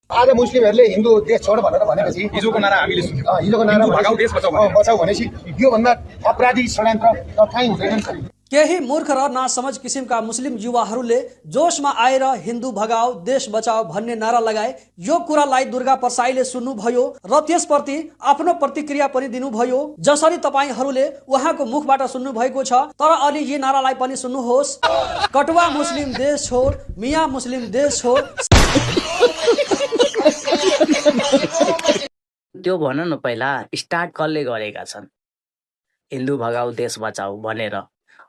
आज मुस्लिमहरूले हिन्दू देश छोड भनेर भनेपछि हिजोको नारा हामीले सुन्यौं। हिजोको नारा हिन्दू भगाऊ देश बचाऊ भनेर। बचाऊ भनेपछि योभन्दा अपराधी षड्यन्त्र त कहीँ हुँदैन नि। केही मूर्ख र नासमझ किसिमका मुस्लिम युवाहरूले जोशमा आएर हिन्दू भगाओ देश बचाओ भन्ने नारा लगाए। यो कुरालाई दुर्गा प्रसाईले सुन्नुभयो र त्यसप्रति आफ्नो प्रतिक्रिया पनि दिनुभयो, जसरी तपाईहरूले उहाँको मुखबाट सुन्नुभएको छ। तर अलि यी नारालाई पनि सुन्नुहोस्। कटुवा मुस्लिम देश छोड, मिया मुस्लिम देश छोड। त्यो भन न, पहिला स्टार्ट कसले गरेका छन् हिन्दू भगाऊ देश बचाऊ भनेर,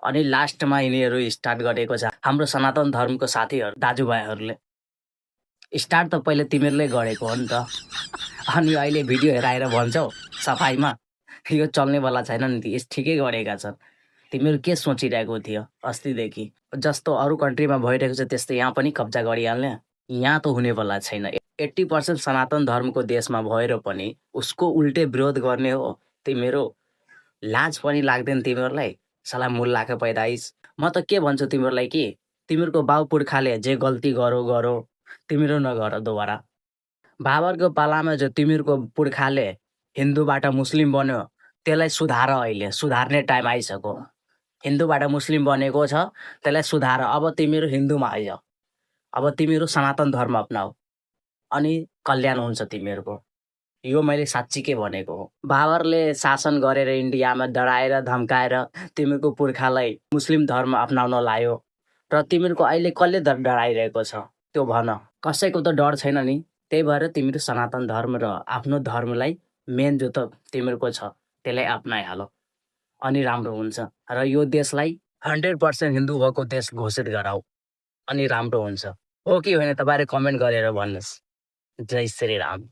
अनि लास्टमा यिनीहरू स्टार्ट गरेको छ हाम्रो सनातन धर्मको साथीहरू दाजुभाइहरूले। स्टार्ट त पहिले तिमीहरूले गरेको हो नि त। अनि अहिले भिडियो हेराएर भन्छौ सफाइमा यो चल्नेवाला छैन नि। ती ठिकै गरेका छन्। तिमीहरू के सोचिरहेको थियो अस्तिदेखि? जस्तो अरू कन्ट्रीमा भइरहेको छ त्यस्तै यहाँ पनि कब्जा गरिहाल्ने? यहाँ त हुनेवाला छैन। 80% सनातन धर्मको देशमा भएर पनि उसको उल्टे विरोध गर्ने हो तिमीहरू। लाज पनि लाग्दैन तिमीहरूलाई? साला मुल्लाको पैदाइस। म त के भन्छु तिमीहरूलाई कि तिमीहरूको बाउ पुर्खाले जे गल्ती गरो तिमीहरू नगर दोबारा। बाबरको पालामा जो तिमीहरूको पुर्खाले हिन्दूबाट मुस्लिम बन्यो त्यसलाई सुधार। अहिले सुधार्ने टाइम आइसक्यो। हिन्दूबाट मुस्लिम बनेको छ त्यसलाई सुधार। अब तिमीहरू हिन्दूमा आइजाऊ। अब तिमीहरू सनातन धर्म अपनाऊ अनि कल्याण हुन्छ तिमीहरूको। यो मैले साँच्चीकै भनेको हो। बाबरले शासन गरेर इन्डियामा डराएर धम्काएर तिमीहरूको पुर्खालाई मुस्लिम धर्म अपनाउन लायो र तिमीहरूको अहिले कसले डराइरहेको छ त्यो भन। कसैको त डर छैन नि। त्यही भएर तिमीहरू सनातन धर्म र आफ्नो धर्मलाई मेन जो त तिमीहरूको छ त्यसलाई अपनाइहाल अनि राम्रो हुन्छ। र यो देशलाई 100% हिन्दू भएको देश घोषित गराऊ अनि राम्रो हुन्छ। हो कि होइन तपाईँहरू कमेन्ट गरेर भन्नुहोस्। जय श्री राम।